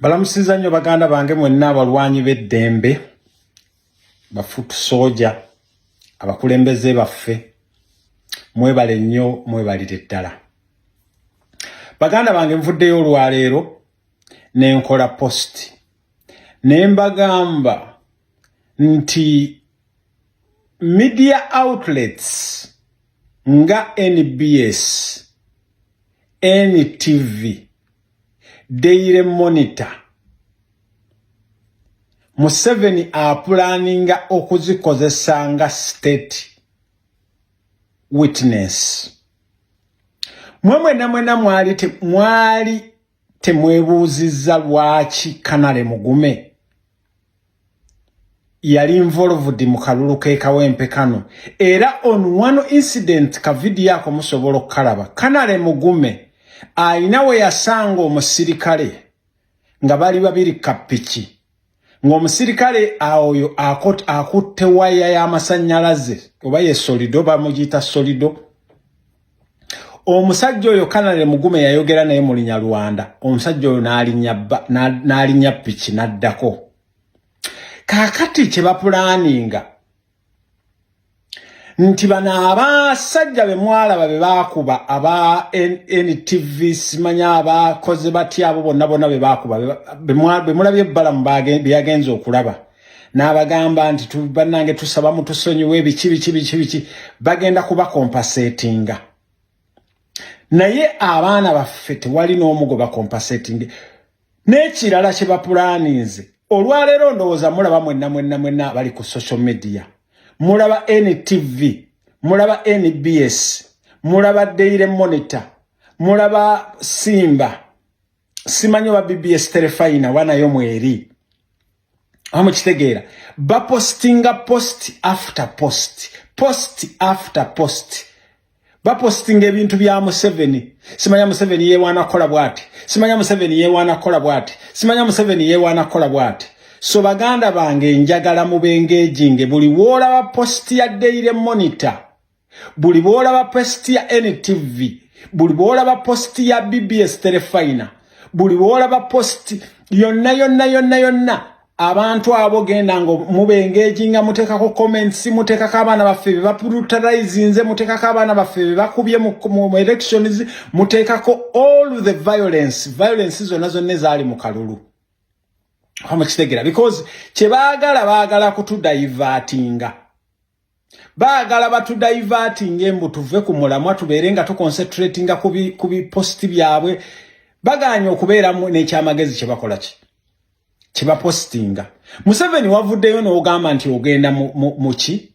Balamusiza nnyo baganda bange mwenna abalwanyi b'eddembe, bafutu soja, abakulembeze baffe, mwebale nnyo, mwebalire ddala. Baganda bange, nvuddeyo olwaleero ne nkola post ne mbagamba nti media outlets nga NBS, NTV, Daily Monitor, Museveni apulaninga okuzikozesa nga state witness. Mwe mwena mwena mwali temwebuuzizza lwaki Kanale Mugume yali involved mu kalulu k'e Kawempe kano? Era on one incident, ka video ako musobola okukalaba. Kanale Mugume ayina we yasanga omusirikale nga bali babiri kapiki, ng'omusirikale oyo akutte waya y'amasannyalaze, oba ye solido, bamugiyita solido. Omusajja oyo Kanale Mugume yayogera naye mu Lunyarwanda. Omusajja oyo n'alinnya piki n'addako. Kaakati kye bapulaninga nti bano abasajja be mwalaba be baakuba aba NTV, simanya abakoze batya, abo bonna bonna be baakuba, be mulabye ebbalamu bye yagenze okulaba n'abagamba nti, "Bannange, tusaba mutusonyiwe," biki biki biki biki, bagenda kubacompensatinga. Naye abaana baffe tewali n'omu gwe bacompensating. N'ekirala kye bapulaninze olwaleero, ndowooza mulaba mwenna mwenna mwenna abali ku social media, mulaba NTV, mulaba NBS, mulaba Daily Monitor, mulaba Simba, simanyi oba BBS Terefayina oba nayo mweri amukitegeera, bapostinga post after post, post after post, bapostinga ebintu bya Museveni. Simanya Museveni yewaana kukola bwati, simanya Museveni yewaana kukola bwati, simanya Museveni yewaana kukola bwati. So baganda bange, njagala mubengeejinge. Buli woolaba post ya Daily Monitor, buli bwolaba post ya NTV, buli bwolaba post ya BBS Terefayina, buli bwolaba post yonna yonna yonna yonna, abantu abo genda nga mubengeejinga, muteekako comments, muteekako abaana baffe be babrutalizinze, muteekako abaana baffe be bakubye mu elections, muteekako all the violence zonna zonna ezaali mu kalulu. Mukitegeera? Because kyebaagala, baagala kutudivertinga, baagala batudivertinga embu tuve ku mulamwa, tubeere nga tuconcentratinga ku biposti byabwe. Baganye okubeeramu n'ekyamagezi kye bakola ki kyebapostinga. Museveni wavuddeyo n'ogamba nti ogenda mu ki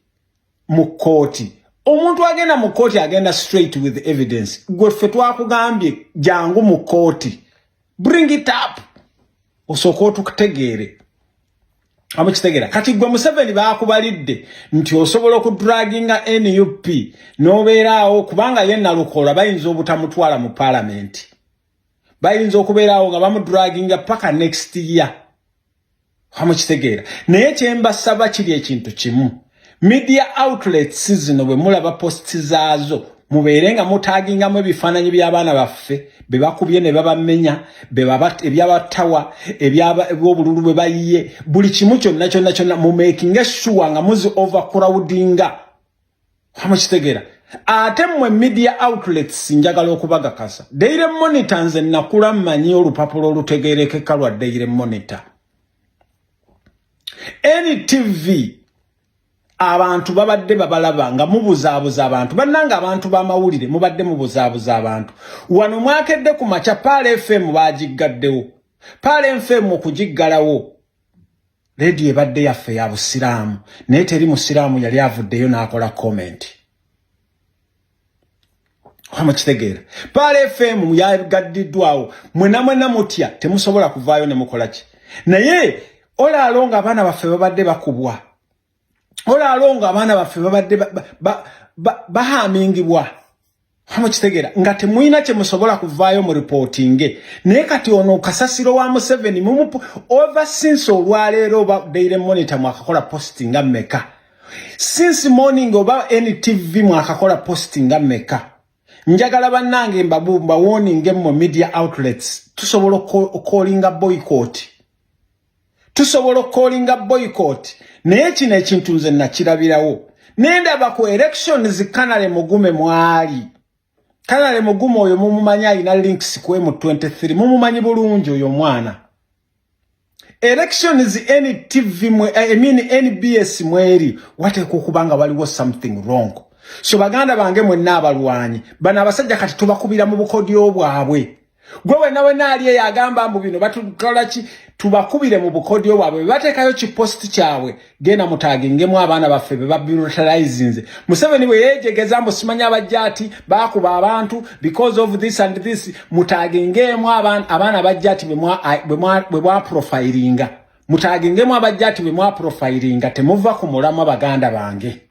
mu kkooti. Omuntu agenda mu kkooti agenda straight with evidence. Gwe ffe twakugambye jangu mu kkooti, bring it up, osooke otukutegeere. Amukitegeera? Kati gwe Museveni baakubalidde nti osobola okudraginga NUP n'obeeraawo, kubanga ye Nalukola bayinza obutamutwala mu paalamenti, bayinza okubeeraawo nga bamudraginga paka next year. Amukitegeera? Naye kyembasaba kiri ekintu kimu: media outlets zino bwe mulaba posts zaazo, mubeere nga mutagingamu ebifaananyi by'abaana baffe be bakubye ne babamenya, ebyabatawa, ebyobululu bwe bayiye, buli kimu kyonna kyonna kyonna, mumakinga sure nga muzi overcrowdinga. Amukitegeera? Ate mmwe media outlets, njagala okubagakasa, Daily Monitor, nze nakula mmanyi olupapula olutegerekeka lwa Daily Monitor. NTV, abantu babadde babalaba nga mubuzaabuza abantu. Bannanga, abantu b'amawulire, mubadde mubuzaabuza abantu. Wano mwakedde ku makya, Pearl FM baagiggaddewo. Pearl FM okugiggalawo, rediyo ebadde yaffe ya busiraamu, naye teri musiraamu yali avuddeyo n'akola comment. Mukitegeera? Pearl FM yagaddiddwawo. Mwena mwena mutya, temusobola kuvaayo ne mukola ki. Naye olaalo nga abaana baffe babadde bakubwa, olaalo nga abaana baffe babadde bahamingibwa, mukitegeera, nga temulina kye musobola kuvaayo mu reportinge. Naye kati ono kasasiro wa Museveni mumupu over since olwaleero, oba Daily Monitor mwakakola post nga mmeka since morning, oba NTV mwakakola post nga mmeka? Njagala bannange mbawarninge mmwe media outlets, tusobola okucallinga boycott, tusobola okucallinga boycott. Naye kino ekintu nze nakirabirawo, nendaba ku elections Canary Mugume mwali. Canary Mugume oyo mumumanyi, alina links ku M23, mumumanyi bulungi oyo omwana. Elections NTV mwe, I mean NBS mweri, wateekwa okuba nga waliwo something wrong. So baganda bange mwenna abalwanyi, bano abasajja kati tubakubira mu bukodyo bwabwe. Gwe wenna wenna ali eyo agamba mbu bino batukola ki, tubakubire mu bukodyo bwabwe. Bwe bateekayo kipost kyabwe, genda mutagingemu abaana baffe be babrutalizinze. Museveni bwe yeejegeza mbu simanyi abajja ati baakuba abantu because of this and this, mutagingemu abaana bajja ati bwe mwaprofilinga, mutagingemu abajja ati bwe mwaprofilinga. Temuva ku mulamwa, baganda bange.